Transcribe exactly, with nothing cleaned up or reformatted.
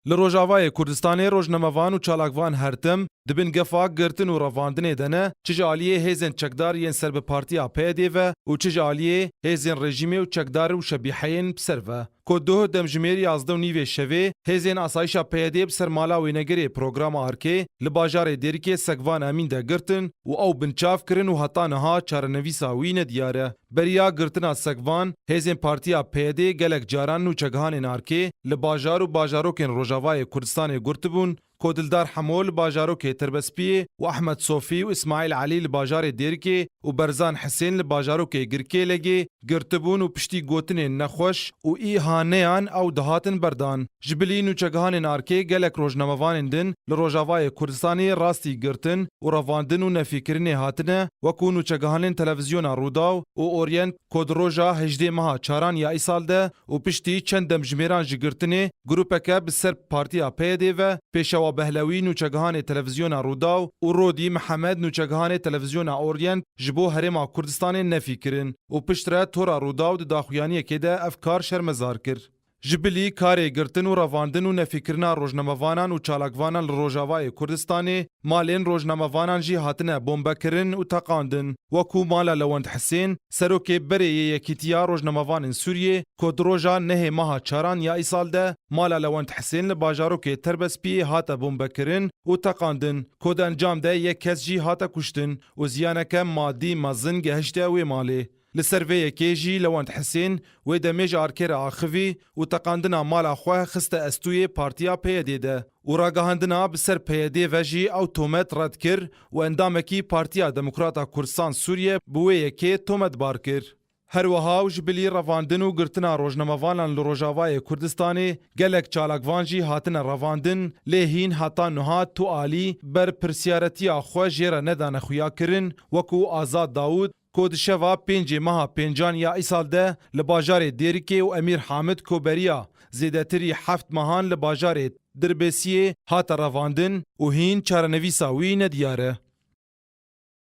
Li Rojavayê Kurdistanê rojnamevan û çalakvan her tim di bin gefa girtin û revandinê de ne, çi ji aliyê hêzên çekdar yên ser bi partiya P Y D'ê ve û çi ji aliyê hêzên rejîmê û çekdar û şebîheyên bi ser ve. Ku duh demjimêr yazdeh û nîvê şevê hêzên asayişa P Y D'ê bi ser mala wênegerê programa arkê li bajarê Dêrikê Sekvan Emîn de girtin û ew binçav kirin û heta niha çarenivîsa wî nediyar e. Beriya girtina Sekvan, hêzên partiya P Y D'ê gelek caran nûçegihanên arkê li bajar û bajarokên Rojavayê Kurdistanê girtibûn, ku Dildar Hemo li bajarokê Tirbespiyê û Ehmed Sofî û Îsmaîl Elî li bajarê Dêrikê û Berzan Hisên li bajarokê Girkêlegê girtibûn û piştî gotinên nexweş û îhaneyan ew dihatin berdan. Ji bilî nûçegihanên arkê gelek rojnamevanên din li Rojavayê Kurdistanê rastî girtin û revandin û nefîkirinê hatine, wekû nûçegihanên televîzyona Rûdaw û Orient ku di roja hejdê meha çaran ya îsal de û piştî çend demjimêran ji girtinê, grûpeke bi ser partiya P Y D'ê ve, Pêşewa Behlewî nûçegihanê televîzyona Rûdaw û Rodî Mihemed nûçegihanê televîzyona Orient ji bo Herêma Kurdistanê nefî kirin û piştre tora Rûdaw di daxuyaniyekê de ev kar şermezar kir. Ji bilî karê girtin û revandin û nefîkirina rojnamevanan û çalakvanan li Rojavayê Kurdistanê, malên rojnamevanan jî hatine bombekirin û teqandin. Wekû mala Lewend Hisên, serokê berê yê Yekîtiya Rojnamevanên Sûriyê, ku di roja nehê meha çaran ya îsal de mala Lewend Hisên li bajarokê Terbespiyê hate bombekirin û teqandin, ku di encam de yek kes jî hate kuştin û ziyaneke madî mezin gehişte wê malê. Li ser vê yekê jî Lewend Hisên wê demê ji arkê re axivî û teqandina mala xwe xiste estûyê partiya P Y D'ê de û ragihandina bi ser P Y D'ê ve jî ew tomet red kir û endamekî Partiya Demokrata Kurdistan Sûriye bi wê yekê tometbar kir. Her wiha û ji bilî revandin û girtina rojnamevanan li Rojavayê Kurdistanê gelek çalakvan jî hatine revandin, lê hîn heta niha tu alî berpirsiyaretiya xwe jê re nedane xuyakirin, wekû Azad Dawûd, ku di şeva pêncê meha pêncan ya îsal de li bajarê Dêrikê û Emîr Hamid ku beriya zêdetirî heft mehan li bajarê Dirbêsiyê hate revandin û hîn çarenivîsa wî nediyar e.